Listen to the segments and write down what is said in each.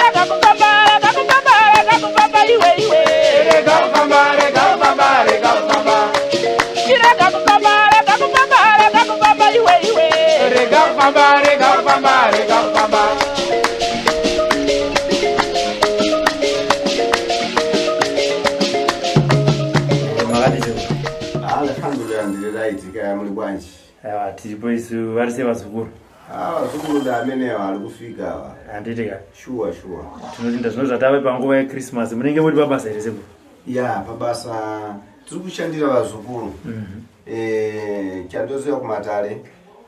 Rega kufamba, rega kufamba, rega kufamba iwe iwe. Rega kufamba, rega kufamba, rega kufamba. Rega kufamba, rega kufamba, rega kufamba iwe iwe. Rega kufamba, rega kufamba, rega kufamba. Makadii? Alhamdulillah, ndiri right. Kaya muli bwanji? Aiwa, tiripo isu. Vari sei vazukuru? Ah, vazukuru ndaamenewa ari kusvika ava. Handiti ka? Shuwa, shuwa. Tinotenda. Zvino zvatave panguva yeChristmas, munenge muri pabasa here, sekuru? Ya, pabasa, tiri kushandira vazukuru. Eh, chandoziva, kumatare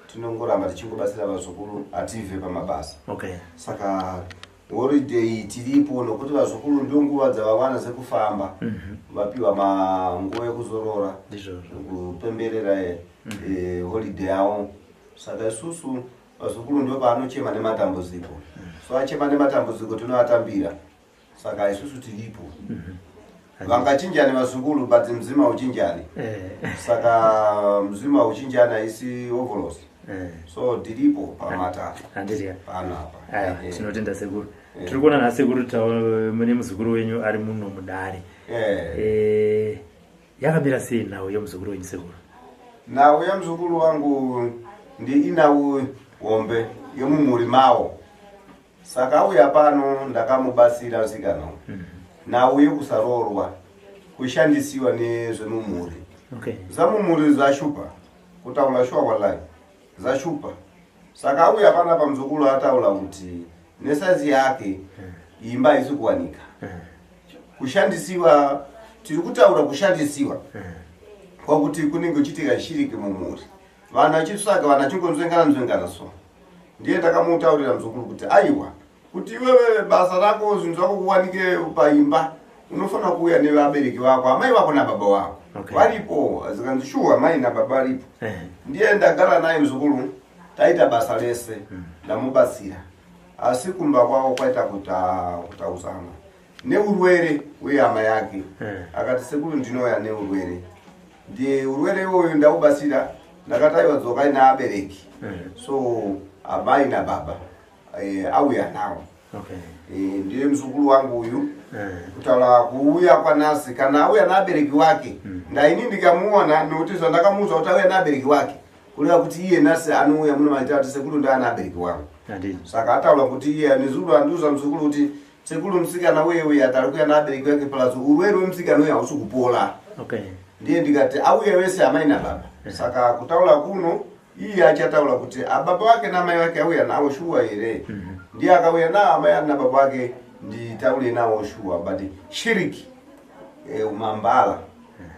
tinongoramba tichingobatsira vazukuru, hativhe pamabasa. Saka holiday tiripo nokuti vazukuru ndio nguva dzavawana dzekufamba, vapiwa manguva yekuzorora, Ndizvozvo. kupemberera holiday yavo. Saka isusu vazukuru ndo paanochema nematambudziko, so achema nematambudziko tinoatambira. Saka isusu tiripo. Vangachinjani vazukuru, but mzima uchinjani. Saka mzima uchinjani, haisi overalls. So tiripo pamatare. Handiti ka? Panapa. Aiwa, tinotenda, sekuru. Tiri kuona nhasi, sekuru, mune muzukuru wenyu ari muno mudare. Yakamira sei nhau yemuzukuru wenyu, sekuru? Nhau yemuzukuru wangu ndi inhau hombe yemumhuri mawo. Saka auya pano, ndakamubatsira musikana. Nhau yekusaroorwa, kushandisiwa nezvemumhuri. Zvamumhuri zvashupa kutaura shuwa, wallahi zashupa. Saka auya panapa muzukuru, ataura kuti nesaizi yake imba haisi kuwanika, kushandisiwa. Tiri kutaura kushandisiwa kwakuti kunenge uchiitika shiriki mumhuri, vanhu vachitsvaga, vanhu vachingonzvengana nzvengana. So ndiye ndakamutaurira muzukuru kuti aiwa, kuti iwewe basa rako, zvinhu zvako kuwanike paimba, unofanira kuuya nevabereki vako, amai vako nababa vako. Varipo? Zikanzi shuwa, mai nababa varipo. Ndiye ndagara naye muzukuru, taita basa rese, ndamubatsira, asi kumba kwavo kwaita kutauzana neurwere wehama yake. Akati, "Sekuru, ndinouya neurwere." Ndiye urwere iwoyo ndaubatsira, ndakati, "Aiwa, dzokai naabereki." So amai nababa auya nawo. Ndiye muzukuru wangu uyu. Kutaura kuuya kwanasi, kana auya naabereki wake, ndaini ndikamuona, nokuti zvandakamuudza kuti auya naabereki wake, kureva kuti iye nasi anouya muno maita kuti, "Sekuru, ndaa naabereki wangu." Saka ataura kuti iye nezuro andiudza muzukuru kuti, "Sekuru, musikana uye uye atari kuuya naabereki wake, plus urwere wemusikana uye hausi kupola." Ndiye ndikati auye wese, amai nababa. Saka kutaura kuno iye achataura kuti ababa wake namai wake auya nawo shuwa here. Ndiye akauya nawo amai nababa wake, nditaure nawo shuwa. But shiriki, umambala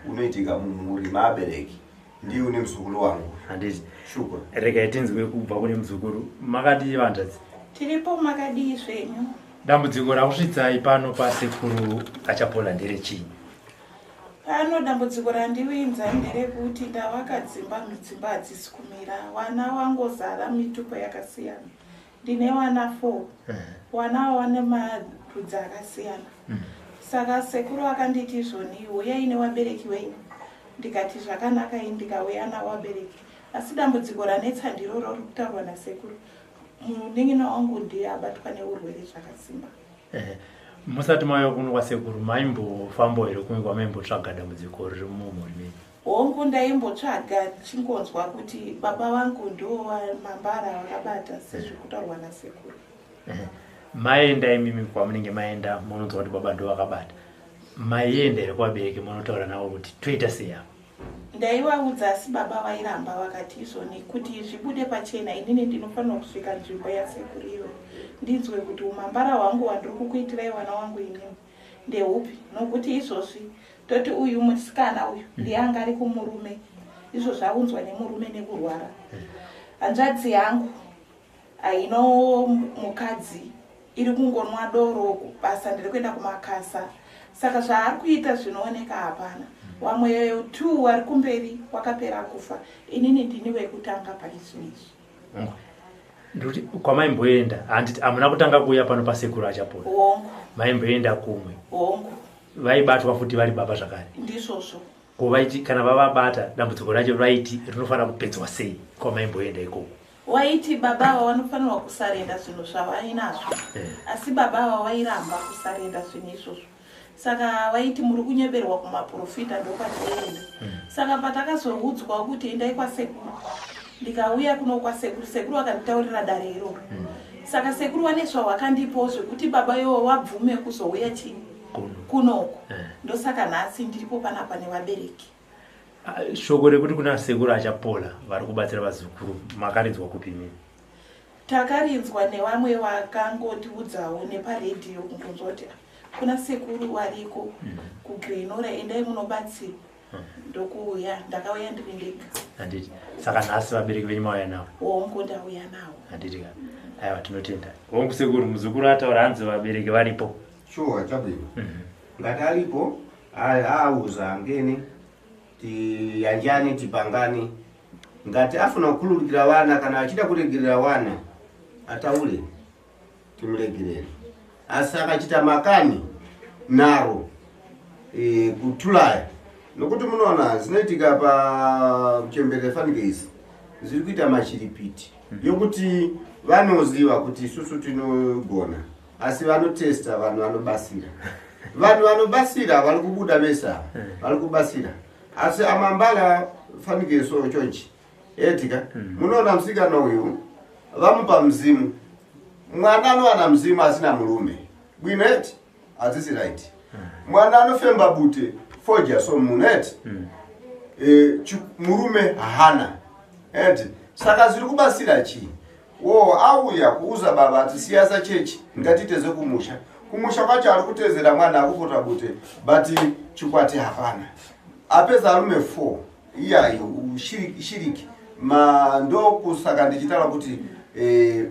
unoitika mumhuri maabereki, ndiye une muzukuru wangu. Handiti. Shuwa. Regai tinzwe kubva kune muzukuru. Makadii, vanzvadzi? Tiripo, makadii zvenyu? Dambudziko rakusvitsai pano pasekuru Achapola nderechii? Pano dambudziko randivinza nderekuti ndavaka dzimba, dzimba hadzisi kumira. Vana vangozara mitupo yakasiyana. Ndine vana 4, vana ava vane marudzi akasiyana. Saka sekuru akanditi izvoni, "Uyai nevabereki venyu." Ndikati zvakanaka, ini ndikauya navo vabereki, asi dambudziko ranetsa ndiroro riri kutaurwa nasekuru. Munin'ina wangu ndiye abatwa neurwere zvakasimba. Musati mauya kuno kwasekuru, maimbofambawo here kumwe kwamaimbotsvaga dambudziko riri mumhuri menyu? Hongu, ndaimbotsvaga, chingonzwa kuti baba vangu ndo mambara vakabata sezvikutaurwa nasekuru. Maenda imimi kwamunenge maenda, munonzwa kuti baba ndo vakabata. Maienda here kuvabereki munotaura navo kuti toita sei apa? Ndaivaudza, asi baba vairamba, vakati izvoni kuti zvibude pachena, inini ndinofanira kusvika nzvimbo yasekuru iyo, ndinzwe kuti umambara hwangu hwandiri kukuitirai vana wangu inini ndeupi, nokuti izvozvi toti uyu musikana uyu ndiye anga ari kumurume, izvozvi aunzwa nemurume nekurwara. Hanzvadzi yangu haino mukadzi, iri kungonwa doro, basa ndiri kuenda kumakasa. Saka zvaari kuita zvinooneka hapana. Vamwe two vari kumberi wakapera kufa, inini ndini wekutanga paizvinizvi. Ndikuti kwamaimboenda, handiti hamuna kutanga kuuya pano pasekuru Achapola? Hongu. Maimboenda kumwe? Hongu. Vaibatwa futi vari baba zvakare? Ndizvozvo. Ko vaiti kana vavabata, dambudziko racho vaiti rinofanira kupedzwa sei kwamaimboenda ikoko? Waiti baba ava vanofanirwa kusarenda zvinhu zvavainazvo, asi baba ava vairamba kusarenda zvinhu izvozvo. Saka vaiti muri kunyeberwa kumaprofita, ndokwataienda. Saka patakazoudzwa kuti endai kwasekuru, ndikauya kuno kwasekuru, sekuru vakanditaurira dare iroro. Saka sekuru vane zvavakandipawo zvekuti baba ivo vabvume kuzouya chii kunoku. Ndosaka nhasi ndiripo panapa nevabereki. Shoko rekuti kuna sekuru Achapola vari kubatsira vazukuru makarinzwa kupi imimi? Takarinzwa nevamwe vakangotiudzawo neparedhiyo, kungonzwa kuti kuna sekuru variko kuGlen Norah, endai munobatsirwa. Ndokuuya, ndakauya ndiri ndega. Handiti saka nhasi vabereki venyu mauya navo? Hongu, ndauya navo. Handiti ka, aiwa, tinotenda. Hongu sekuru, muzukuru ataura hanzi vabereki varipo. Sure, chabwino. Ngati alipo auza angene tiyanjane, tipangane. Ngati afuna kukhululukira wana kana achida kuregerera wana, ataure timuregerere, asi akachita makani naro kutulaya, nokuti munoona zinoitika pachembere fanike izi zviri kuita machiripiti yokuti vanoziva kuti isusu tinogona, asi vanotesta vanhu vanobasira. Vanhu vanobasira vari kubuda vese ava vari kubasira, asi amambala fanike so chonchi etika. Munoona musikana uyu vamupa mzimu, mwana anowana mzimu asina murume bwino eti, hadzisi right. Mwana anofemba bute foja so munhu eti, murume hahana eti, saka zviri kubasira chii? Wo auya kuuza baba ati siyasa chechi, ngatiteze kumusha. Kumusha kwacho ari kutezera mwana akupota bute, but chikwati hapana. Apedza arume 4 iyayi shiriki ma. Ndokusaka ndichitaura kuti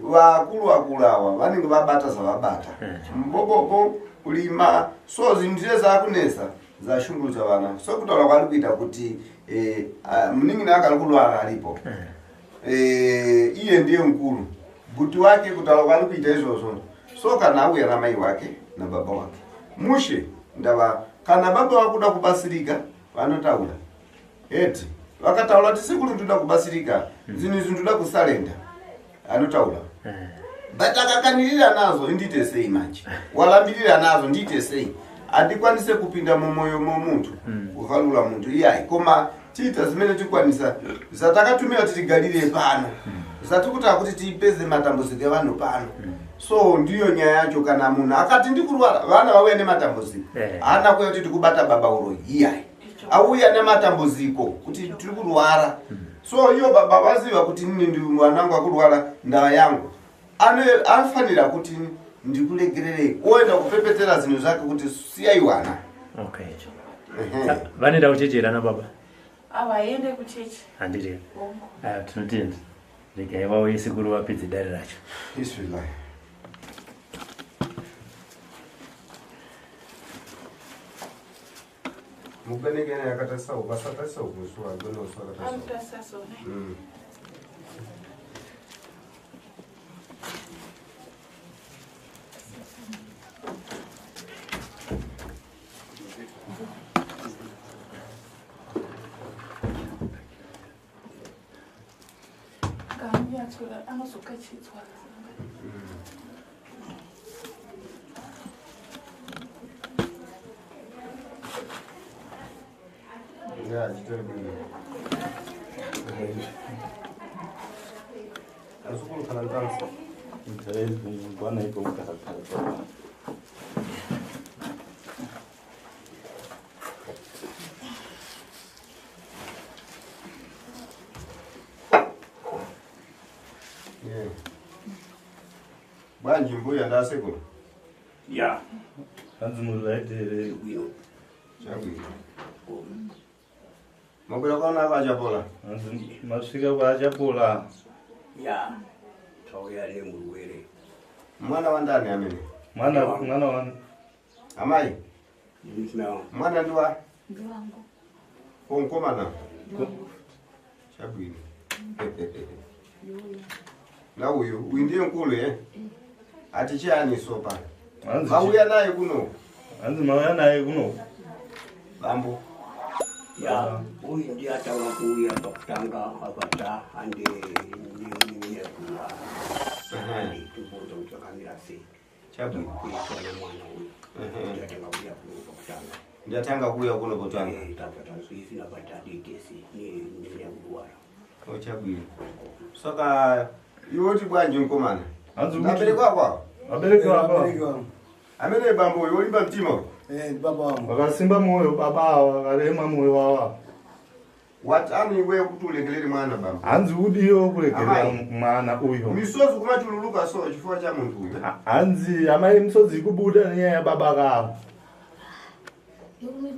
vakuru vakuru ava vanenge vabata zvavabata mubobobo kulima, so zvinhu zvine zvakunetsa, zashungurudza vana. So kutaura kwaari kuita kuti munin'ina wake ari kurwara aripo, iye ndiye mukuru bhuti wake, kutaura kwaari kuita izvozvo. So kana auya namai wake nababa wake mushe ndava, kana baba vakuda kubasirika vanotaura eti, vakataura kuti sekuru ndoda kubasirika, zvinhu izvi ndoda kusurrender, anotaura. But akakanirira nazo, indiite sei manje? Walambirira nazo, ndiite sei? Handikwanise kupinda mumwoyo momuntu kuvalula muntu iyai, koma tiita zimene tikwanisa zvatakatumira kuti tigarire pano, zvatikuti akuti tipedze matambudziko evanhu pano. So ndiyo nyaya yacho. Kana munhu akati ndikurwara, vana vauya nematambudziko, haana kuya kuti tikubata baba uroyi iyai, auya nematambudziko kuti tiri kurwara. So iyo baba vaziva kuti nini ndi mwana wangu akurwara, ndava yangu. Anofanira kuti ndikuregererei, oenda kupepetera zvinhu zvake kuti siyai wana. Okay. Vanoenda kuchechi here ana baba? Avaende kuchechi. Handiti? Hongu. Aiwa, tinotenda. Regai vauye sekuru vapedze dare racho. Bismillah. Mupenekene yakatarisa uku, asatarisa uku, suwa agone usu akatarisa uku. Anotarisa sone. Kamunyatsura anozokachidzwa. Ya, chitori bwino. Azukulu kana ntansi. Bwana iko kukara. Yeah. Bwanji mbuya ndasekuru. Ya. Hanzi muri right here? Chabwino. Makwira kwaona akachapola. Hanzi masvika kwaAchapola. Ya, tauya nemurwere. Mwana wandani amene? Mwana wa Amai, No. mwana ndiwa Ndiwangu. konkomana. Ndiwangu. Chabwino. Na uyu, uyu ndiye mkulu eh? Ati chiyani sopa? Hanzi Mauya naye kuno. Hanzi mauya naye kuno. Bambo. Ya, uyu ndiye atanga kuuya pakutanga, akata ande. Tafunga tibvunza kuti zvakamira sei. Chabwino. Kuitwa nemwana uyu. Ndatanga kuuya kuno pakutanga. Ndatanga kuuya kuno kutanga. Tabva tanzwisina patadetesi nekurwara. Chabwino. Saka iwe uti bwanji mukomana? Hanzi kuti- Vabereki wako ava? Vabereki vako. Amene bambo uyu olimba mtima uyu. Baba wangu. Vakasimba mwoyo baba ava, vakarema mwoyo wavo. Watani iwe kuti ulekelere mwana bambo. Hanzi udiwo kuregerera Amai. mwana uyo. Misozi kumachululuka so chifukwa cha munthu uyu. Hanzi amai misodzi ikubuda nenyaya yababa kavo.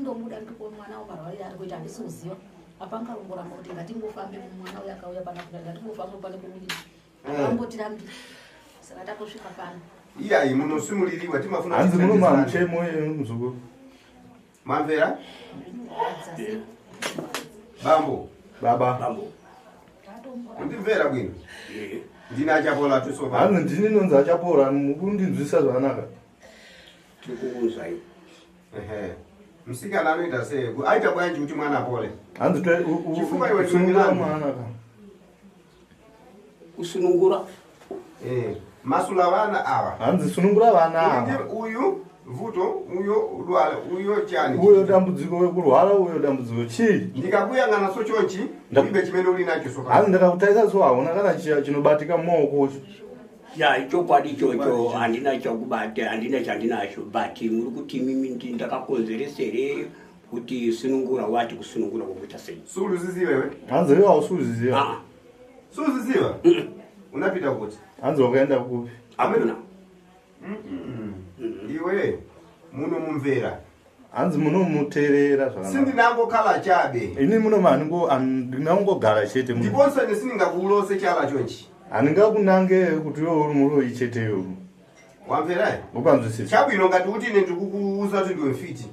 Ndomuda ndiko mwana umarwarira ari kuita handisi kuziva apangarongoramba kuti ngatingofambe mwana uyo akauya pana kuti ngatingofambe pane kumudii akambotirambira saka takosvika pano. Iyayi munosimuliriwa timafuna Hanzi kuti munoma titandisane. mutemo yemuzukuru. Mamvera? Bambo. Baba. Bambo. Undimvera bwino. Ndine achapola tusopa. Hanzi ndini nonzi achapora mukundinzwisa zvakanaka. Tiri kukunzwai. Ehe. Musikana anoita sei? Aita bwanji kuti mwana apole. Hanzi Chifukwa iwe sunungura ndiwe mwana ka. Kusunungura. Masula vana ava. Hanzi sunungura vana ava. Uyu vuto, uyo udwala, uyo chani. Uyo dambudziko wekurwara uyo dambudziko chii? Ndikakuyang'ana so chochi, ndibe chimene uli nacho so. Hanzi ndakakutarisa so hauna kana chinobatika mumaoko. Ya, chokwadi ichocho handina chakubata, handina chandinacho, but muri kuti mimi ndakakonzeresa here kuti sunungura wati kusunungura kwokuita sei? Suluziziva iwe? Hanzi iwe hausuziziva. Suziziva? Unapita kuti? Hanzi wakaenda kupi? Hakuna. Iwe munomumvera. Hanzi munomuteerera zvakanaka. Sindinangokhala chabe. Ini muno handinangogara chete muno. Ndiponso ine sindingakulose chala chonchi. Handingakunange kuti iwe uri muroyi chete iwe. Wamvera? Upanzwisisa. Chabwino ngati kuti ine ndikukuuza kuti ndiwe mfiti.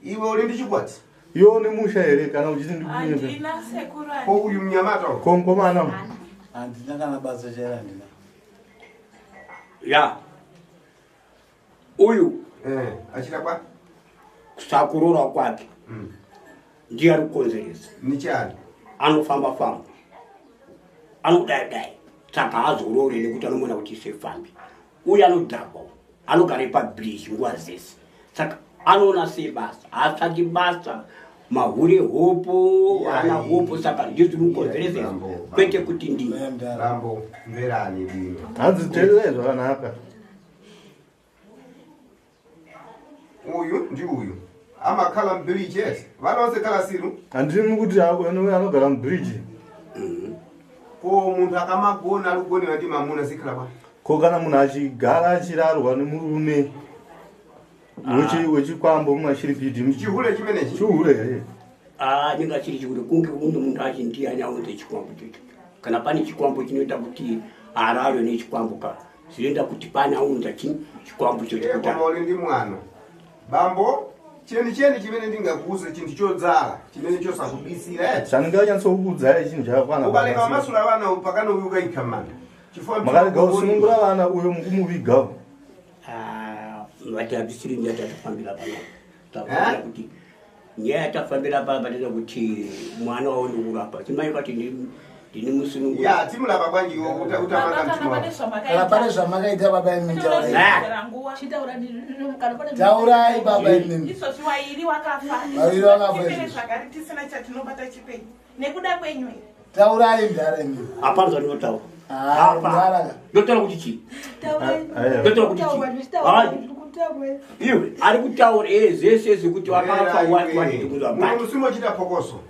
Iwe uli ndi chikwati. Iwe une musha here kana uchiti ndikunyembe? Handina sekuru. Ko uyu mnyamata uyu? Ko mukomana uyu? Handina kana basa chairo handina. Ya, uyu achita kwa kusakurora kwake ndiye ari kukonzeresa. Nichani? Anofamba famba, anodai dai, saka haazorori nekuti anomuona kuti sefambi. Uyu anodhakwa, anogara pabridge nguva dzese, saka anoona sebasa, haatsvaki basa, mahure hopo, ana hopo, saka ndizvo zvinokonzeresa, kwete kuti ndini. Bambo, mverani bwino. Hanzi teererai zvakanaka. Uyu ndi uyu. Amakhala mbridge eti. Vana vose khala siru. Handimi kuti anogara mubridge. Ko munthu akamagona ari kugonera ndi mamuna zikhala bwanji. Ko kana munhu achigara achirarwa nemurume wechikwambo mumashiripiti. Chihure chimenechi? Chihure here? Ndinga chiri chihure kunge kune munhu achi ndiani aunze chikwambo chocho. Kana pane chikwambo chinoita kuti ararwe nechikwambo ka, zvinoita kuti pane aunza chikwambo chocho kuti Koma uli ndi mwana. Bambo, cheni cheni chimene ndingakuuze chinthu chodzala, chimene chosakubisira eti. Chandinganyatsokuudzai chinhu chakakwana. Ukaleka wamasula vana pakana uyu ukaikha m'manda. Chifukwa Makarega kusunungura vana uyo mukumuvigawo. Vati habisiri nyaya tatafambira pano. Tafambira kuti nyaya yatafambira pano patinoda kuti mwana waone kurapa. Chimai kati ndini musunungura. Ya, timulapa bwanji iwe utamanga mtima wako. Kana pane zvamakaita baba imimi taurai. Taurai Taurai baba imimi. Izvozvi wairi wakafa. Vairi vakafa Tipere izvozvi. zvakare tisina chatinobata chipenyu. Nekuda kwenyu here? Taurai mudhara imimi. Hapana zvandinotaura. Ah, mudhara. Ndotaura kuti chii? Ndotaura kuti chii? Hayi. Iwe ari kutaura zvese zvekuti wakafa wati wati ndikuzwa Muno musimochita phokoso.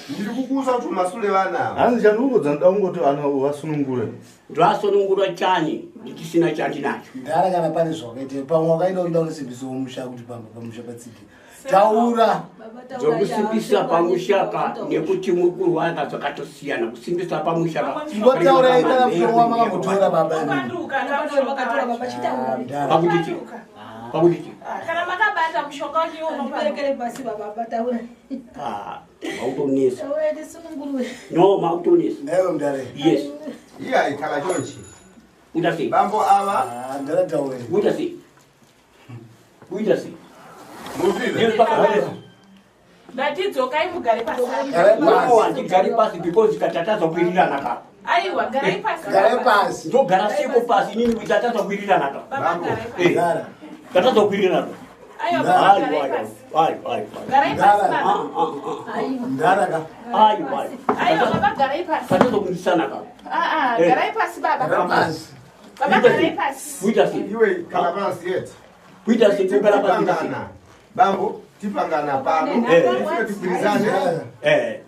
Ndiri kukuuza kuti umasule vana ava. Hanzi chandikuudza ndoda kungoti vana vasunungure. Ndwasunungura chani ndichisina chandinacho. Mudhara kana pane zvakaita pamwe wakaida kuda kusimbisa musha kuti pamba pamusha patsige. Taura. Zvokusimbisa pamusha ka nekuti muri kurwara zvakatosiyana. Kusimbisa pamusha ka. Ingotaurai kana mushonga wamakambotora baba imimi. Pakuti chii? Pakuti chii? Kana makabata mushonga wenyu unoperekere pasi baba taura. Ah, mautonesa. Taurai tisunungurwe. No, mautonesa. Newe mudhara. Yes. Iya ikhala chonchi. Kuita sei? Bambo ava. Mudhara taurai. Kuita sei? Kuita sei? Muzvive. Ndatidzokai mugare pasi. No, handigari pasi because katatadza kuwirirana ka. Aiwa, garai pasi. Garai pasi. Ndogara seko pasi inini kuti tatadza kuwirirana ka. Baba garai pasi. Gara. Tatadza kuwirirana ka. Aiwa, baba garai pasi. Aiwa, aiwa. Garai pasi baba. Ndara ka. Aiwa. Aiwa, baba garai pasi. Tatadza kuwirirana ka. Ah ah, Eh. garai pasi baba. Garai pasi. Baba garai pasi. Kuita sei? Iwe kala pasi yeti. Kuita sei? Kugara pasi kuita sei? Tipangana. Bambo, tipangana pano. Eh. Ifike tigwirizane. Eh.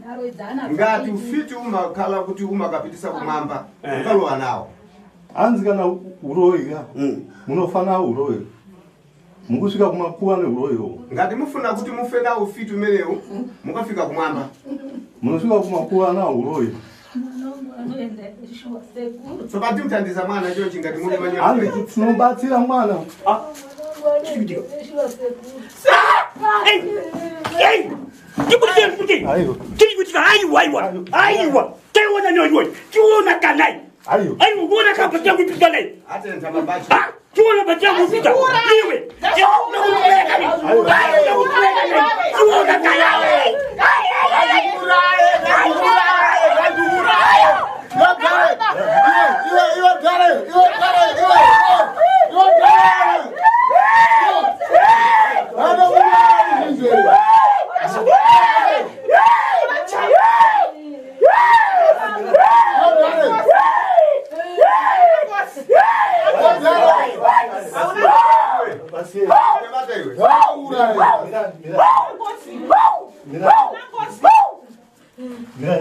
Ngati ufiti umakhala kuti umakapitisa kumwamba. Eh. Ukalowa nawo. Hanzi kana uroyi ka munofana uroyi mukusvika kumakuva neuroyi uhu. Ngati mufuna kuti mufe nawo ufiti umenewu, mukafika kumwamba. Munosvika kumakuva nawo uroyi. Tsopano timuthandiza mwana chonchi ngati muli Hanzi manyama. tinobatsira mwana. Aiwa. Tiri aiwa aiwa. Aiwa. Taiona nyoyo. Tiona kanai. Aiwa. Aiwa kuona kapa changu pita nai. Atenta mabachi. Tiona pa changu pita. Iwe. Tiona kanai.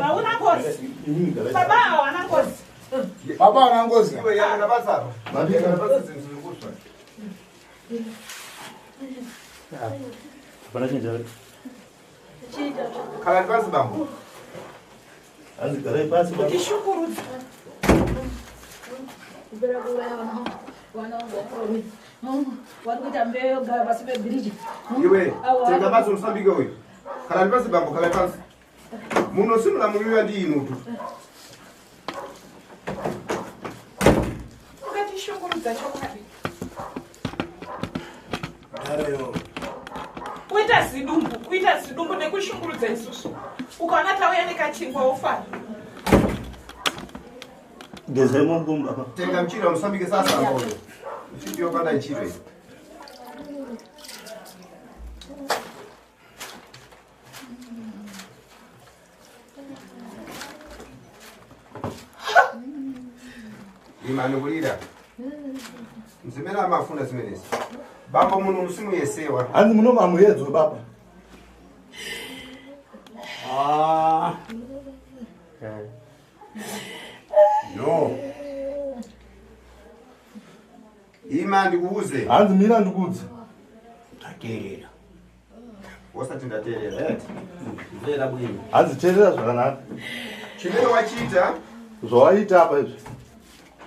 Hauna ngozi. Baba hawana ngozi. Baba hawana ngozi. Iwe yana basa apa. Yana basa zinthu zikuswa. Hapana chinhu chakati. Khala pasi bambo. Hanzi garai pasi baba. Kutishungurudza. Kupera kuuraya vana vangu vakoroni. Vari kuita mbeu yogara pasi pebhiriji. Iwe, Awa. tenga basi musambike uyu. Khala pasi bambo, khala pasi. Muno simulamuliwa ndi inutu. Ungatishungurudza chokwadi. Ndareyo. Kuita zidumbu, kuita zidumbu nekushungurudza isusu. Ukaona tauya nekachingwa wofara. Gezai maoko baba. Tenga mchira musambike sasa amba uyu. Ufiti yopanda ntchito iyi. Imani kulira. Mzimene amafuna zimenezi. Bambo muno musimuyesewa. Hanzi munoma hamuyedzwe baba. Ah. No. Ima ndikuuze. Hanzi mira ndikuudze. Ndateerera. Wasati ndateerera. Eti. Mvera bwino. Hanzi teerera zvakanaka. Chimene wachita Zvawaita apa izvi.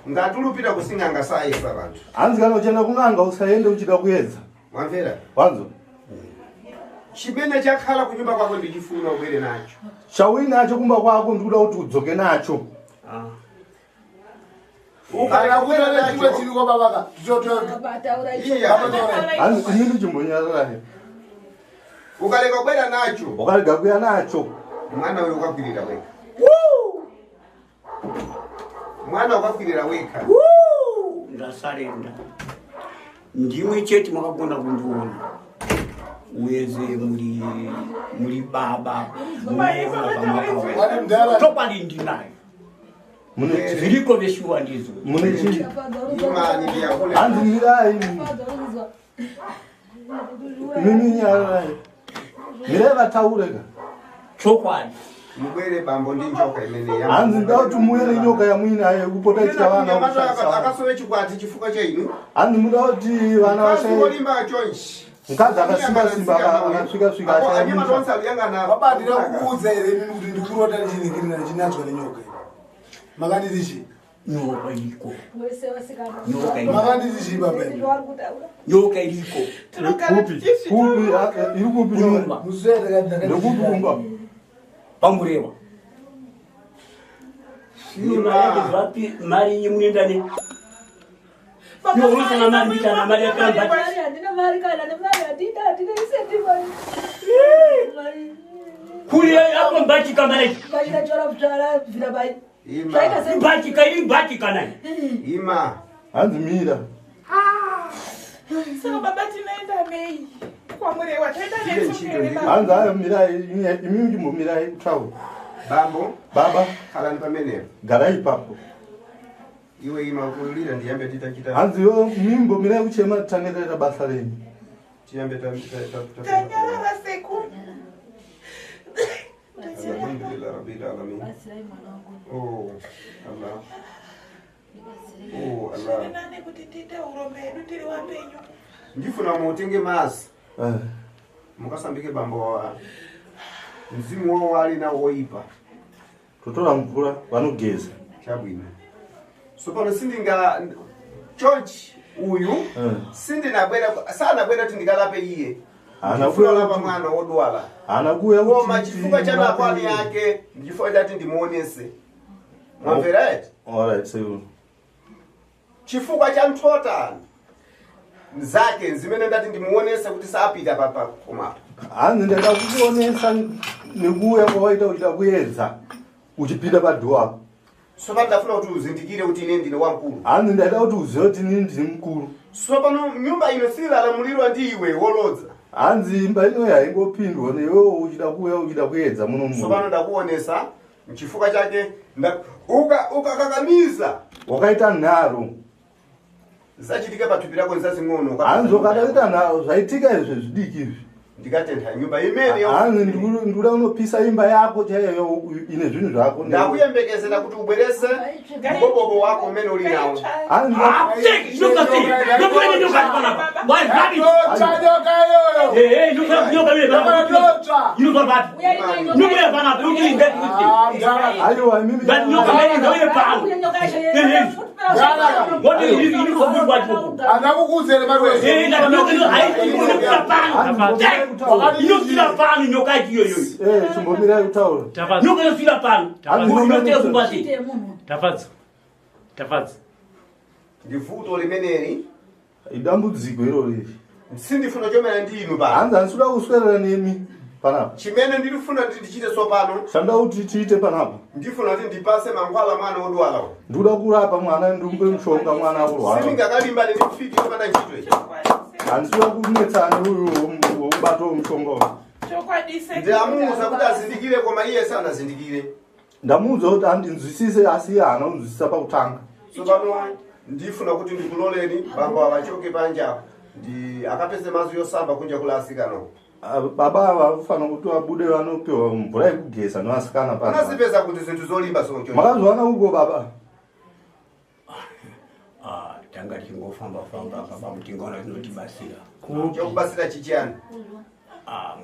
ngati ulupita kusing'anga sayesa vanthu. Hanzi kana uchienda kun'anga usaende uchida kuedza. Wamvera? Wanzo. Chimene chakhala kunyumba kwako ndichifuna ubwere nacho. Chauinacho kumba kwako ndikuda kuti udzoke nacho. Kana kuita nechimwe chiriko baba ka. Baba, Iya. Hanzi inini chimbonyarara. Ukaleka kubwera nacho, Ukarega kuya nacho. mwana uyu ukakwirira wekha. Mwana ukakwirira wekha. Ndasarenda. Ndimwe chete makagona kundiona. Uyeze muri muri baba. Wati mdara. Chokwadi ndinayo. Mune Zviriko veshuwa ndizo. mune chii? Imani ndiyakule. Hanzi mirai. Mimi nyararai. Mirai vataure ka. Chokwadi. Mubwere bambo ndi njoka imene ya. Hanzi ndoda kuti muuye nenyoka yamuinayo yekupota ichita vana kushandisa vana. Akasove chikwati chifukwa cha inu. Hanzi muda kuti vana Mkazi vashaye. wolimba chonchi. Mukadzi akasimba simba akasvika svika Anyamata ashaya. onse aliyang'ana. Baba ndina kukuudza here inini kuti ndikurota ndichiningirina ndichinanzwa nenyoka iyi. Makanditi chii? Nyoka iriko. Wese vasikana. Nyoka iriko. Makanditi chii baba imi? Vari kutaura. Nyoka iriko. Tinogara Kupi? Kupi? Iri kupi nyoka? Kunyumba. Muswere ndakati Ndekupi kumba? Pamurewa. Vapi mari yemunoenda ne. Baba, Unosana mari mbitana mari yakamba. Mari handina mari kana nemari handina handina isendi mari. Mari. Kuri apo mbachika mari. Bachira chora bvira bai. Ima. Ibhatika ibhatika nai. Ima. Hanzi mira. Saka baba tinoenda nei kwaMurewa? Toenda netsoka here baba? Hanzi ayo mirai, imi chimbomirai kutaura. Bambo. Baba. Khalani pamenepo. Garai ipapo. Iwe ima kulira ndiyambe titachita. Hanzi yo mimbomirai kuchema titange taita basa renyu. Tiyambe ta ta ta. Tanyarara sekuru. Alhamdulillah rabbil alamin. Batsirai mwana wangu. Oh, Allah. Oh, Allah. Zviri nane kuti tiite urombe hedu tiri wapenyu. Ndifuna mutenge mazi. Mukasambike bambo wa mzimu wawo ali nawo woipa. Totora mvura vanogeza. Chabwino. So pano sindinga chonchi uyu sindinabwera sanabwera kuti ndikalape iye. Haana Ndifuna kuuya lapa mwana wodwala. Haana kuuya Koma chifukwa cha makwani yake ndichifukwa chati ndimuonese. Mwamvera eti? Alright, sekuru. Chifukwa cha mthota zake zimene ndati ndimuonese kuti sapita papa komapo. Hanzi ndaida kukuonesa nekuuya kwawaita uchida kuedza uchipinda padhuwa apo. So pano ndafuna kuti uzindikire kuti ine ndine wamkulu. Hanzi ndaida kuti uzive kuti inini ndini mukuru. So pano nyumba ino silalamulirwa ndi iwe wolodza. Hanzi imba ino haingopindwa newewo uchida kuuya uchida kuedza muno So pano muno. ndakuonesa chifukwa chake ukakakamiza Wakaita nharo. zachitika pathupi lako nzazing'ono. Hanzi wakadaita nharo zvaitika izvi zvidiki izvi. Ndikatentha nyumba imene. Hanzi ndikuda unopisa imba yako chaiyo ine zvinhu zvako. Ndakuyembekezera kuti ubwerese mbobobo wako umene uli nawo. Hanzi Aiwa imimi. Andakukudzere Inofira pano nyoka iyoyo. Chimbomirai kutaura. Nyoka inofira pano. Inotera kumbasi. Tafadza. Tafadza. Ndivuto limeneli. Idambudziko iroro iri. Sindifuna chomera ndi inu pano. Hanzi handisida kuswerera nemi panapa. Chimene ndilifuna kuti ndichite tsopano Chandoda kuti tiite panapa. ndifuna kuti ndipase mankhwala mwana wodwala uyu. Ndikuda kurapa mwana ndimupe mushonga mwana akurwara. Sindingakalimbane ndi mfiti yopanda ntchito iyi. Handisida kunetsana uyu wobata mushonga uyu. Chokwadi sekuru. Ndamuwuza kuti azindikire koma iye sanazindikire. Ndamuudza kuti andinzwisise asi iye haana kunzwisisa pakutanga. Tsopano ndifuna kuti ndikuloleni bambo awachoke panja ndi akapeze mazi yosamba kunja kula asikana uko. Ah, Baba ava vafanira kuti vabude vanopiwa mvura yekugeza nevasikana panapa. Unazipeza kuti zinthu zolimba soncho. Makazviwana uko baba? Tanga tichingofamba famba baba mutingaona zvinotibasira. Chokubasira chichiyani?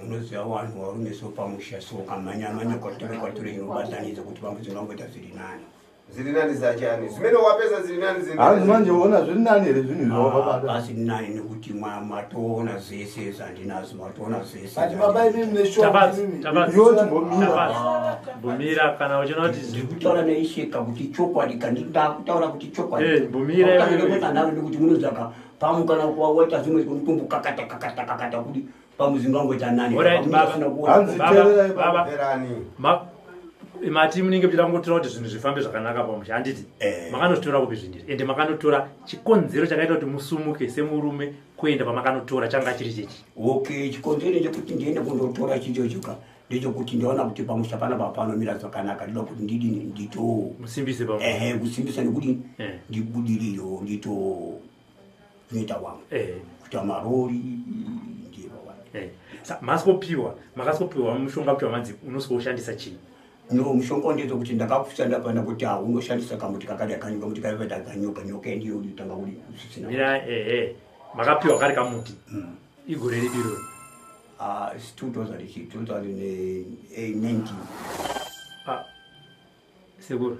Munoziva vanhu varume so pamusha so ukamhanya mhanya kwature kwature inobatanidza kuti pamwe zvingangoita zviri nani. Ziri nani zachani? Zimene wapeza ziri nani ziri Hanzi manje ona zviri nani here zvinhu izvi wakabata. Pasi nani nekuti matoona zvese zvandinazo matoona zvese. But baba imimi mune Tafadza. Mbomira kana uchiona kuti ndikutaura neisheka kuti chokwadi kandi ndakutaura kuti chokwadi. Mbomira iwewe. Ndaro nekuti munozaka pamwe kana waita zvimwe kunotombokakata kakata kakata kuti pamwe zvingangoita nani. Alright, baba. Baba, Baba, mati munenge muchida kungotora kuti zvinhu zvifambe zvakanaka pamusha handiti makanotora kupi zvinhu izvi ende makanotora chikonzero chakaita kuti musumuke semurume kuenda pamakanotora changa chiri chechi. Okay, chikonzero chekuti ndiende kundotora chichochoka ndechekuti ndaona kuti pamusha panapa panomira zvakanaka ndinoda kuti ndidini ndito musimbise pamusha. Ehe, kusimbisa nekuti ndibudirirewo ndito zvinoita wangu kuita marori ndiye baba. Masikopiwa makasikopiwa mushonga kuti wamanzi unosikoushandisa chii? No, mushonga ndezvekuti ndakakushanda pana kuti unoshandisa kamuti kakadai kanyoka muti kakadai kanyoka nyoka ndiyo unotanga kudi usisina. Mira ehe makapiwa kari kamuti igore ripi iroro? It's 2019. Sekuru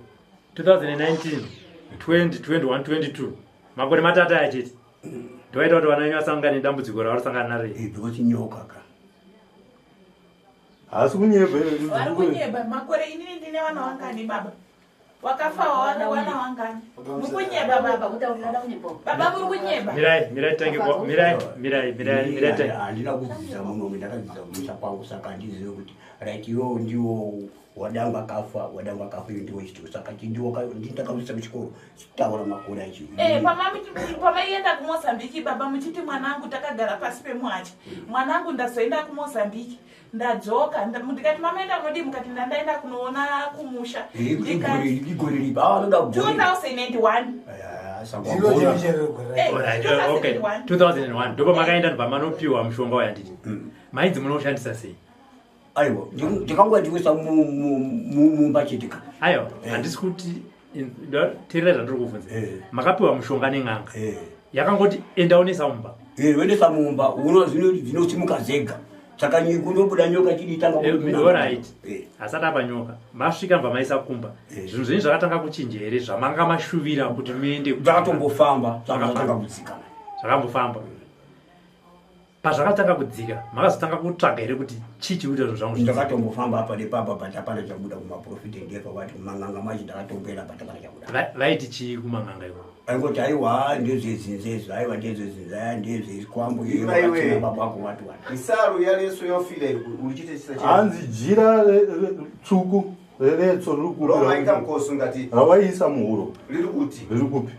2019 20 21 22 makore matatu aya chete ndoaita kuti vana venyu vasangane nedambudziko ravarosangana naro iri. Because nyoka ka. Haasi kunyeba Vari kunyeba makore inini ndine vana wangani baba. Wakafa wana wana wangani. Muri kunyeba baba. Baba muri kunyeba. Mirai mirai tange kwa mirai mirai mirai mirai tange. Handina kudzidza muno ndakadzidza kumusha kwangu saka handizive kuti right iwewo ndiwo Wadangu akafa, wadangu akafa, iyo ndiwo chitiko. Saka ndindakamuisa kuchikoro chitaura makore acho. Eh, pamaienda kuMozambiki baba muchiti mwanangu takagara pasi pemuhachi, mwanangu ndazoenda kuMozambiki ndadzoka, ndikati mamaenda kunodii, mukati ndandaenda kunoona kumusha. Ndikati Igore ripi? Anoda gore. 2001. Eh, Alright, okay. 2001. 2001 ndopa makaenda ndobva manopiwa mushonga uya nditi mainzi munoushandisa sei? Aiwa, ndikangova ndikuisa mumba chete ka. Aiwa, handisi kuti teerera zvandiri kuvhunza. Makapiwa mushonga nen'anga yakangoti enda unesa mumba. Wendesa mumba uno dzinosimuka dzega, saka kundobuda nyoka chiditanga. Alright, asati apa nyoka masvika mva maisa kumba, zvinhu zvenyu zvakatanga kuchinja here zvamanga mashuvira kuti muende? Zvakatombofamba, zvakatanga kudzika. Zvakambofamba. Pazvakatanga kudzika makazotanga kutsvaga here kuti chii chiri kuita zvinhu zvangu zvidzike? Ndakatombofamba apa nepapa but hapana chabuda. Kumaprofita ndepa vati kumang'anga macho ndakatomboenda but hapana chabuda. Vaiti chii kumang'anga iko? Aingoti aiwa, ndezvezinza, aiwa ndezvezinza, aya ndezvekwambo. Iva iwe. Baba wako wati wati. Isaru yaleso yofila iri urichite chisa. Hanzi jira tsvuku reretso riri kupi? Romaita mukoso ngati. Rawaisa muhuro. Riri kuti? Riri kupi?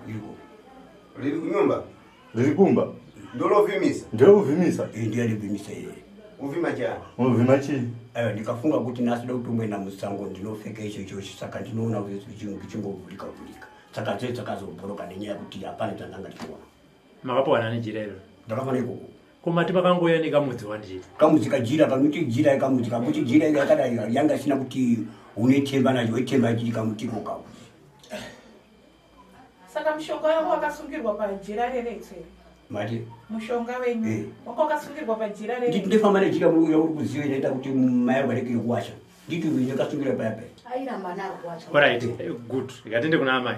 Riri kunyumba. Riri kumba. Ndolovhimisa. Nderovhimisa. Ndiye ndivhimisa iye. Uvhima chani? Unovhima chii? Aiwa, ndikafunga kuti nhasi da kutomboenda musango ndinopfeka icho ichochi, saka ndinoona kuti chingovhurika vhurika, saka dzee dzakazobhoroka nenyaya yekuti hapana chandanga ndichiona. Makapiwa nani jira iro? Ndakafana ikoko. Komati makangouya nekamudzi wanditi? Kamudzi kajira kanuti jira kamudzi kakuti jira iyo yakadai yanga isina kuti une temba nacho wetemba chiri kamutiko kako. Saka mushonga wangu wakasungirwa pajira reretso here? Mati? Mushonga wenyu wanga wakasungirwa pajira Nditi reretso? ndifamba nejira yauri kuziva inoita kuti mai vareke kuwasha, nditi ndakasungira paya paya. Airamba naro kuwacha. Alright, good. Ngatende kuna amai.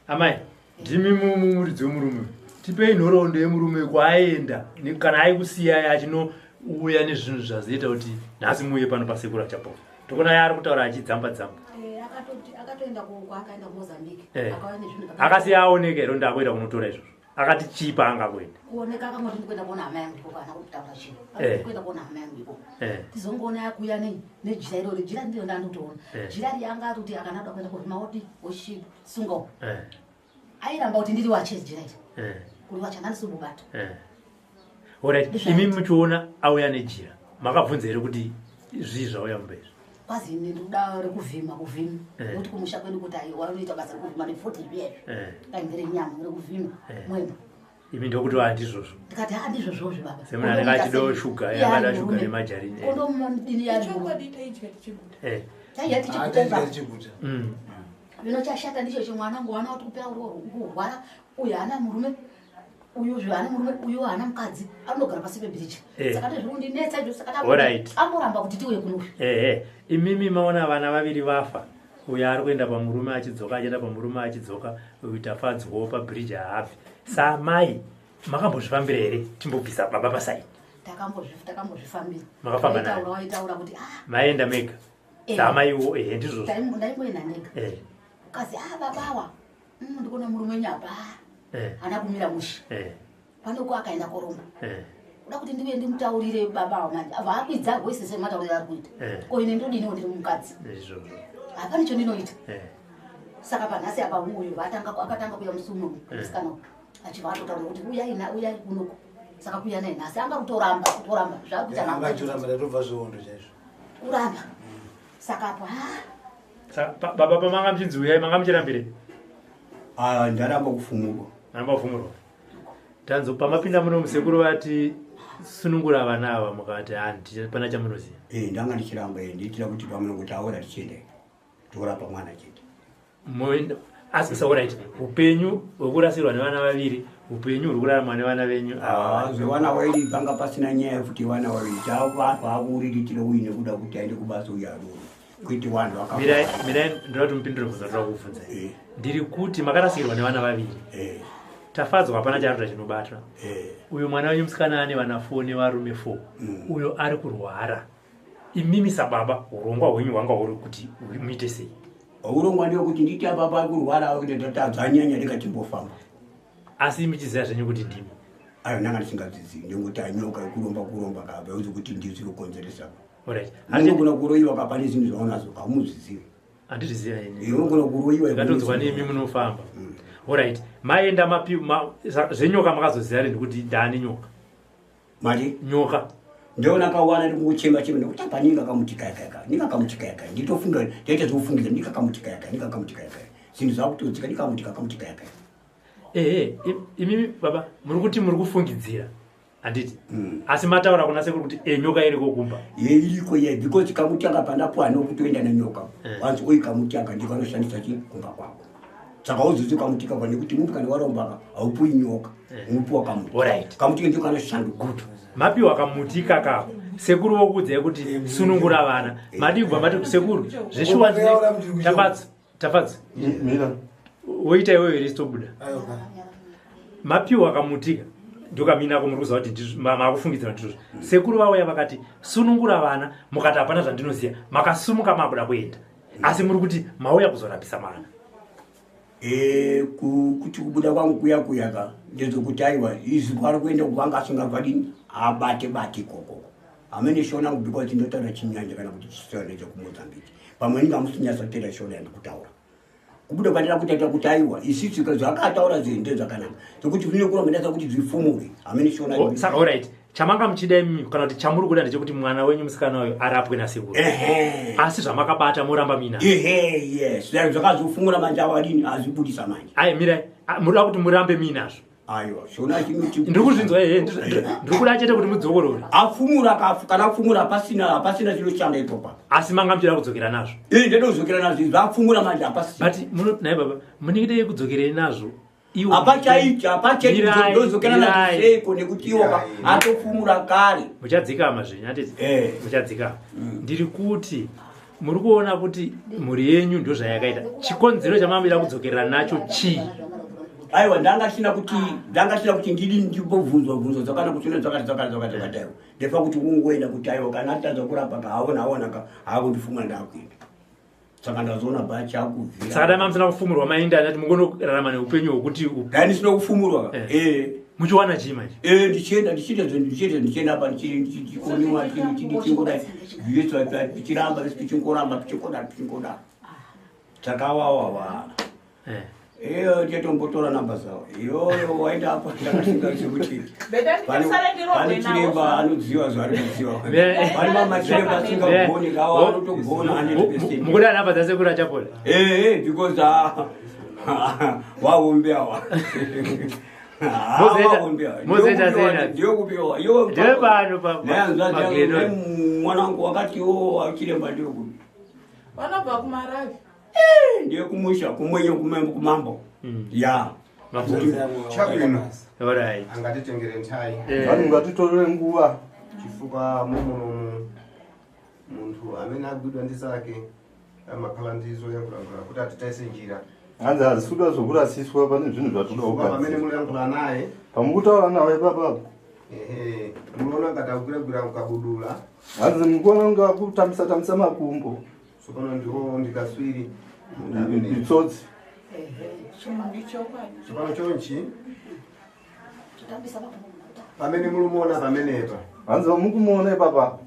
Amai, ndimi muridzi wemurume. Tipei nhoroondo yemurume kwaaenda kana aikusiyai achinouya nezvinhu zvazoita kuti nhasi muuye pano pasekuru Achapola. Tokona yaari kutaura achidzamba dzamba. Eh, akatoenda kwaakaenda kuMozambique. Akauya nezvinhu Akasiya aoneka here ndakuenda kunotora izvozvo? Akati chii paanga kuenda? Kuoneka akangoti ndikuenda kuona hama yangu ikoko, haana kutaura chinhu. Ndikuenda kuona hama yangu ikoko. Tizongoona yakuuya nejira irori, jira ndiro ndandotoona. Jira riya anga ari kuti akanada kuenda kuvhima woti wochisunga uko. Airamba kuti ndiri wache jira iri. Kuri wacha ndandisibubata. Alright, Ndizvo. imi muchiona auya nejira makabvunza here kuti zvii zvauya mumba izvi? Kwazi ini ndikuda rekuvhima kuvhima. Nekuti kumusha kwedu kuti aiwa unoita basa rekuvhima nepfuti zviya izvi. Dai ndere nyama rekuvhima mwemba. Imi ndokuti handizvozvo. Ndikati ha, ndizvozvozvo baba. Semunhu anenge achidawo shuga, angada shuga nemajarini. Kondomudini yari murume. Chokwadi taidya tichiguta. Taidya tichiguta baba. Tichiguta. Zvino chashata ndicho chemwana wangu, wana kuti kupera kurwara uyu haana murume, uyu haana murume, uyu haana mukadzi, anogara pasi pebhiriji. Saka ndizviri kundinetsa izvo, saka amboramba kuti tiuye kuno uyu. Ehe, imimi maona vana vaviri vafa, uyo ari kuenda pamurume achidzoka, achienda pamurume achidzoka, uyu tafadzwawo pabhiriji haabvi. Samai makambozvifambira here? Timbobvisa baba pasaidi. Takambozvifambira. Makafamba naye? Waitaura, waitaura kuti ah. Maenda mega? Samaiwo, ehe, ndizvozvo. Ndaimboenda ndega. Kazi ah, babawa, ndikuona murume wenyu apa haana kumira mushe. Panoko akaenda koromba. Kuda kuti ndive ndimutaurire babawa manje abva akwidza voice sematauriro ari kuita. Ko ine ndodiniwo ndiri mukadzi? Ndizvozvo. Hapana chandinoita. Saka panhasi apa uyu vatanga akatanga kuuya musi uno musikana uyu achibva atotaura kuti uyai uyai kunoko, saka kuuya naye nhasi anga kutoramba kutoramba zvakuita. Anga achiramba, ndatobva zvihondo chaizvo. Kuramba, saka apo ha. Saka baba pamanga muchinzi uyai manga muchirambire? Ah, ndaramba kufumurwa. Maramba kufumurwa. Tanzo pamapinda muno musekuru vati sunungura vana ava, mukati handi pana chamunoziva? Eh, ndanga ndichiramba, ndiitira kuti pamunongotaura tichiende torapa mwana chete. Asi saorit upenyu hwekurasirwa nevana vaviri, upenyu huri kurarama nevana venyu ava. Ah, zvevana vaviri panga pasina nyaya yekuti vana vaviri chavanhu vakuriritira uyu nekuda kuti aende kubasa uyu aroro kuiti vanhu vaka. Mirai, mirai, ndoda kuti mupindure bvunzo ndoda kuvhunza. Ndiri kuti makarasikirwa nevana vaviri. Tafadzwa hapana chaanoita chinobatwa. Uyu mwana wenyu musikana ane vana 4 nevarume 4. Uyo ari kurwara. Imimi sababa urongwa hwenyu hwanga huri kuti muite sei? Urongwa ndewekuti nditi apa pari kurwara kuti tadzanyanya ndikatimbofamba. Asi muchiziva zvenyu kuti ndimi? Ayo, ndanga ndisingadzidzi, ndingoti anyoka yekuromba kuromba kapa uzi kuti ndizvi kukonzeresa. Alright. Unogona kuroyiwa ka pane zvinhu zvaunazvo kaumuzvizivi. Handizviziva ini. Unogona kuroyiwa. Ndakatonzwa nemi munofamba. Alright. Maenda mapi zvenyoka makazoziva rini kuti ndaane nyoka? Mari? Nyoka. Ndoona kawana ndikuchema chema nekuti apa ninga kamuti kaya kaya kaya ninga kamuti kaya kaya nditofunga ndaita zvekufungiza ninga kamuti kaya kaya ninga kamuti kaya kaya zvinhu zvakutodzika ninga kamuti kaya kamuti kaya kaya. Ehe, imimi baba muri kuti muri kufungidzira handiti? Asi mataura kuna sekuru kuti nyoka iriko kumba. Ye iriko ye because kamuti aka pandapuwa nokutoenda nenyoka. Wanzi oyi kamuti aka ndiko anoshandisa chi kumba kwako. Saka uzizi kamuti kako nekuti muntu kana waromba ka haupuwi nyoka. Unopuwa kamuti. Alright. Kamuti ndiko kanoshanda good. Mapiwa kamuti kakako. Sekuru vokuudzai kuti sunungura vana. Madii kubva mati sekuru zveshuwa Tafadzwa, Tafadzwa. Mira. Woita iwewe here sitobuda. Mapiwa kamuti ndokaminako muri kuziva kuti makufungidzira ndizvozvo. Sekuru vauya vakati sunungura vana mukati hapana zvandinoziva. Makasumuka makuda kuenda. Asi muri kuti mauya kuzorapisa mwana. Kuti kubuda kwangu kuya kuya ka ndezvekuti aiwa izvi kwari kuenda kuvanga asingavadini abate bate ikoko. Hamene shona because ndinotaura chinyanja kana kuti chisona chekuMozambique. Pamwe ndinga musinyatsoteera shona yandikutaura. Kubuda kwandira kuita kuti aiwa isisu zvakataura zvinhu ndezvakanaka. Zvekuti zvinokuramba ndaita kuti zvifumure. Hamene shona. Saka alright. Chamanga muchida imi kana kuti chamuri kuda ndechekuti mwana wenyu musikana uyu arapwe nasekuru. Asi zvamakabata moramba mina. Ehe, yes. Zvakazofumura manje awadini azvibudisa manje. Ai mirai, munoda kuti murambe minazvo. Aiwa, shona chinoti ndiri kuzvinzwa ehe, ndiri kuda chete kuti mudzokorore. Afumura kafu kana afumura hapasina chinoshanda ipopa. Asi manga muchida kudzokera nazvo. Ndoda kudzokera nazvo, zvafumura manje hapasina. But naye baba, munenge kudzokerei nazvo? Apachaita, apachaita ndodzokera nazvo seiko nekuti iwo atofumura kare. Muchadzikama zvenyu, handiti? Muchadzikama. Ndiri kuti muri kuona kuti mhuri yenyu ndozvayakaita. Chikonzero chamamira kudzokerera nacho chii? Aiwa, ndanga sina kuti ndidi ndibvunzwa bvunzo dzakana kuti zvakati zvakati zvakati zvakati. Ndefa kuti ungoenda kuti aiwa kana atadza kurapa ka aona aona ka akundifumura ndakuenda. Saka ndazoona bacha akubvira. Saka dai mamusina kufumurwa mainda anati mungonorarama neupenyu hwekuti dai ndisina kufumurwa. Muchiwana chii manje? Ndichienda ndichiita zvinhu ndichiita ndichienda apa ndichikoniwa ndichingodai ndichiramba ndichingoramba ndichingodai ndichingodai. Takawawawa. Iyo ndichatombotora namba dzavo. Iyoyo waenda apo ndakasinga zvekuti pane chiremba anoziva zvaari kuziva. Pane mamachiremba asingagoni kawo anotogona 100%. Mukuda namba dzasekuru Achapola? Because waombe awa. Mozoita sei? Ndiyokupiwa. Ndepano pa. Mwana wangu wakati wo chiremba ndiyokupi. Vanobva kuMaravi. Ndiye kumusha kumwenye kumambo. Ya. Chabwino. Alright. Angatitengere ntai. Vanhu ngatitorere nguva. Chifukwa muno muntu amene agwidwa ndi zake amakhala ndizo yankhulangula kuti atitaise njira. Hanzi hazisuda zvokurasiswa pane zvinhu zvatoda kugadzira. Pamene muyankhula naye. Pamukutaura naye baba. Ehe, munoona ngati akugwiragwira mukabudula. Hanzi mukuona kunge akutambisa tambisa makumbo. Tsopano ndiwo ndikaswiri. Itsotsi. Tsopano chonchi. Pamene mulumuona pamenepa. Hanzi mukumuona ipapa.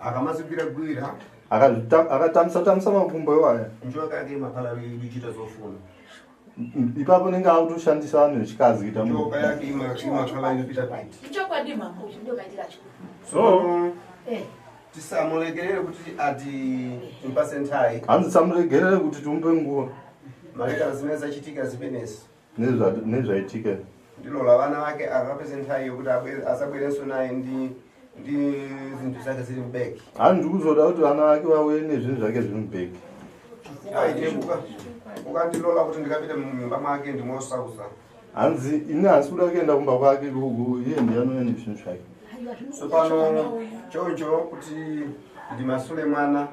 Akamazigwiragwira. Akatambisa tambisa makumbo iwaya. Njoka yake imakhala ichita zofuna. Ipapo nenge akutoshandisa vanhu vechikadzi kuita njoka yake imakhala inopita pita. Ichokwadi mama. So tisamuregerere kuti ati timpase ntai. Hanzi tisamuregerere kuti timupe nguva. Malekana zimene zachitika zimenezi. Nezvaitika. Ndilola vana vake akapese ntai yokuti asabwerenso naye ndi zinthu zake ziri mubeki. Hanzi kuzoda kuti vana vake vauye nezvinhu zvake zviri mubeki. Ukandilola kuti ndikapinde munyumba mwake ndimosausa. Hanzi ini hansi kuda kuenda kumba kwake iye ndiye anouya nezvinhu zvake. Tsopano choncho kuti ndimasule mwana.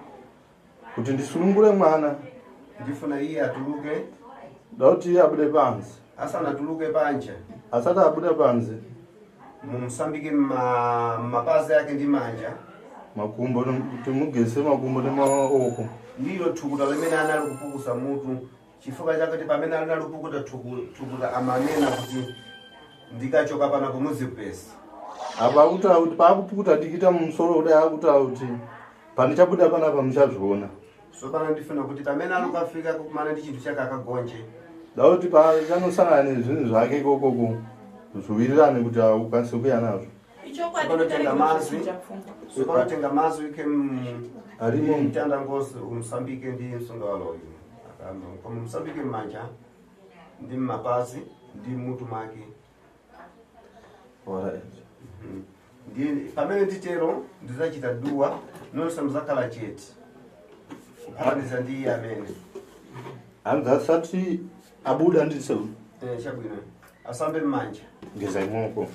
Kuti ndisunungure mwana. Ndifuna iye atuluke. Da kuti iye abude panze. Asanatuluke panja. Asati abuda panze. Mumusambike mapazi ake ndi manja. Makumbo timugese makumbo nemaoko. Ndilo thukuta limene anali kupukusa mutu. Chifukwa chakuti pamene anali kupukuta thukuta amanena kuti ndikachoka pano kumuzipesa. Apa akuti paakupukuta dikita mumusoro kudai akuti kuti Pandichabuda panapa muchazviona. Sopano ndifuna kuti pamene alukafika kukumana ndi chinthu chake akagonje. Da kuti pachanosangana nezvinhu zvake ikokoko zviwirirane kuti ukwanise kuya nazvo. Ichokwadi Sopano mazwi. kuchinja pfungwa. Sopano tenga mazwi ke Arimo. mtanda ngosi umsambike ndi msungawalo uyu. Koma msambike mmanja ndi mmapazi ndi mmutu mwake. Alright. Ndiye pamene nditero ndizachita duwa nonse muzakhala chete kuphataniza ndi iye amene. Hanzi asati abuda ndise. Chabwino asambe mmanja. Geza imoko.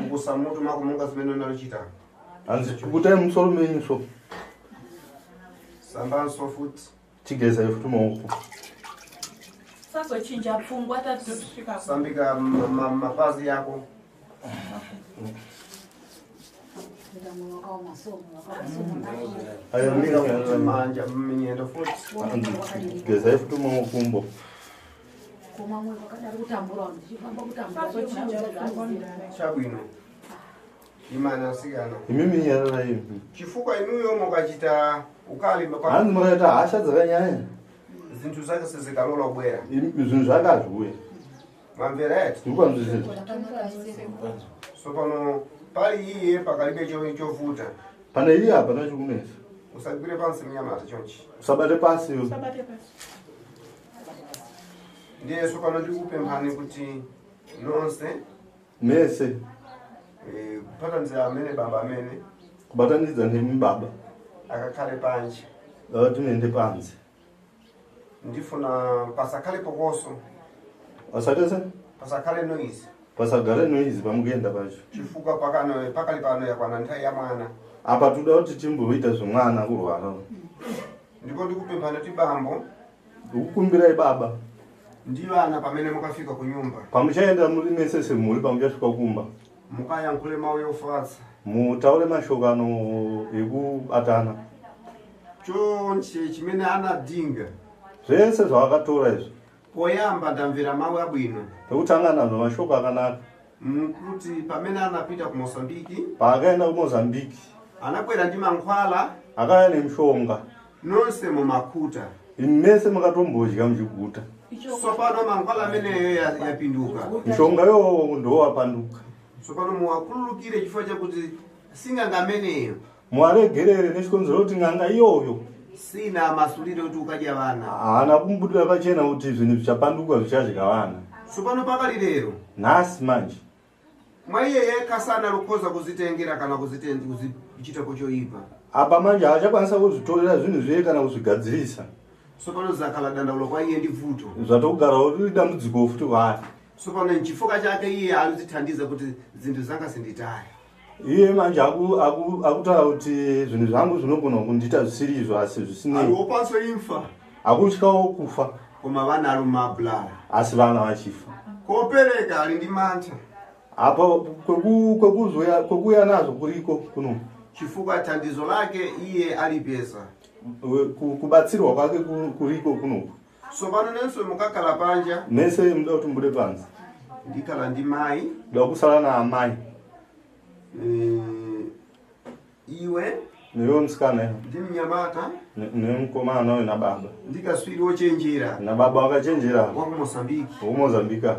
Kukusa mutu mwako monga zimene unalochita. Hanzi pukutai musoro menyu so. Sambanso futi. Chigezai futi maoko. Sazochinja pfungwa tatosvika. Sambika mapazi yako. Kuita mwoyo wakaoma so, mwoyo wakaoma so. Ayo, Sambika mira, futi manja mminyendo futi. Hanzi gezai futi maokumbo. Kuoma mwoyo kwakadaro kutambura vanhu tichifamba kutambura. Sazochinja pfungwa mudhara. Chabwino. Imani asikana. Imimi nyararai imi. Chifukwa inuyo mukachita ukali Hanzi mukaita hasha dzakanyanya. Zinthu zake sizikalola kubwera. Zvinhu zvake hazviuye. Mamvera eti. Tiri kwanzwisisa. Sopano pali iye pakalibe chovuta. Pane iye hapana chikunetsa. Usagwire pansi mnyamata chonchi. Usabate pasi iwe. Usabate pasi. Ndiye sopano ndikupemphani kuti nonse Mese kupataniza amene baba amene kubatanidza nemi baba. akakhale panje. Dava timuende panze. Ndifuna pasakhale pokoso, Pasatese pasakhale noise. pasagare noise pamukuenda pacho. Chifukwa pakano pakali pano yakwana nthawi ya mwana. Apa toda kuti timboita zvemwana kurwara. Ndipo ndikupemphani kuti bambo Ndikukumbirai baba. ndi vana pamene mukafika ku nyumba Pamuchaenda muri mese semhuri pamuchasvika kumba. mukayankhule mawu yofatsa. Mutaure mashoko ano ekubatana. Chonse chimene anadinga Zvese zvavakatora izvi. poyamba ndamvera mawu abwino. Pekutanga nazvo mashoko akanaka. Kuti pamene anapita ku Mozambiki Paakaenda kuMozambique anakwera ndi mankhwala akauya nemishonga. nonse mumakhuta. Imi mese makatombodya muchiguta. Sopano mankhwala ameneyo yapinduka. Mishonga iyowo ndowapanduka. Sopano muwakhululukire chifukwa chakuti sing'anga ameneyo Muwaregerere nechikonzero kuti n'anga iyoyo sina amasulire kuti ukadya vana. haana kumubudira pachena kuti zvinhu zvichapanduka zvichadya vana. Sopano pakali lero Nhasi manje mwa iye yekha sanalukhoza kuzitengera kana kuzichitapo choyipa. apa manje haachakwanisa kuzvitorera zvinhu zviye kana kuzvigadzirisa. Sopano zakhala dandaulo kwa iye ndi vuto. Zvatokugarawo riri dambudziko futi kwaari. Sopano nchifuka chake iye anozithandiza kuti zinthu zanga sinditaya. Iye manje akutaura kuti zvinhu zvangu zvinogona kundiita zvisiri izvo asi zvisinei. Aliopanso imfa. Akutyawo kufa. Koma vana ali mabulala. Asi vana vachifa. Kopereka ali ndi mantha. Apa kwekuuya nazvo kuriko kuno. Chifukwa thandizo lake iye alipeza. Kubatsirwa kwake kuriko kuno. Sopano nenso mukakhala panja. Mese muda kuti mubude panze. Ndikhala ndi mayi. Muda kusala naamai. Iwe Newe musikana ndi mnyamata nemukomana uyu nababa. Ndikaswiri wochenjera. Nababa wakachenjera. Wa ku Mozambique. Wa ku Mozambique.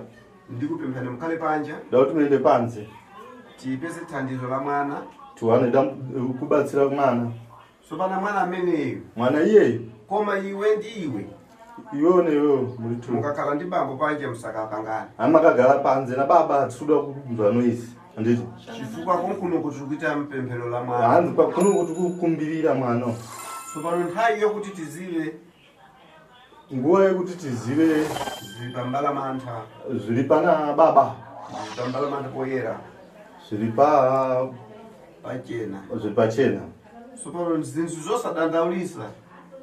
Ndikupemphani mukhale panja. Muda kuti muende panze. Tipeze thandizo la mwana. Tiwane kubatsira mwana. Sopano mwana ameneyo. Mwana iyeyo. Koma iwe ndi iwe. Iwewo neiwewo muri two. Mukakhala ndi bambo panja musakapangana. Amakagara panze nababa hatisuda kunzwa noise. Handiti? Chifukwa konkuno kuti tikuita mpemphero la mwana. Hanzi pakuno kuti kukumbirira mwana. Sopano nthawi yokuti tizive. Nguva yekuti tizive. Zviri pambala mantha. Zviri pana baba. Zviri pambala mantha poyera. Zviri pa pachena. Zviri pachena. Sopano zinthu zosadandaulisa.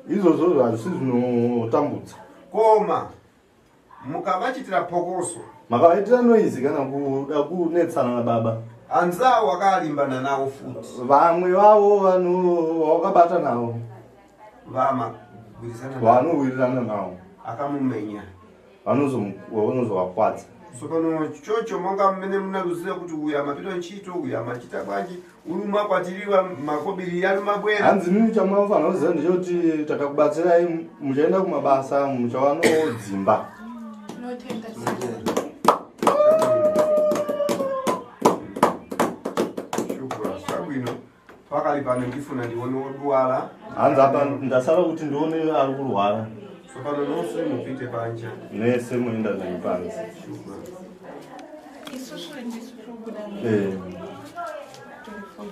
Izvozvo hazvisi zvinotambudza. Koma mukavachitira phokoso. Makavaitira noise kana kuda kunetsana nababa. Anzawo akalimbana nawo futi. Vamwe vavo vakabata navo. Vamagwirizana navo. Vanowirirana navo. Akamumenya. Vanozovakwadza. Tsopano chocho monga mmene munaluziwa kuti uyu amapita ntchito, uyu amachita bwanji, uyu makwatiriwa makobiri anu mabwera. Hanzi mimi chamunofanira kuziva ndechekuti takakubatsirai, muchaenda kumabasa, muchawanawo dzimba. Tinotenda. Shukura, chabwino. Pakali pano ndifuna ndione wodwala. Hanzi apa ndasara kuti ndione ari kurwara. Tsopano nonse mupite panja. Nese muenda zvenyu panze. Isusu ndisu tiri kubuda. Eh. Telefoni.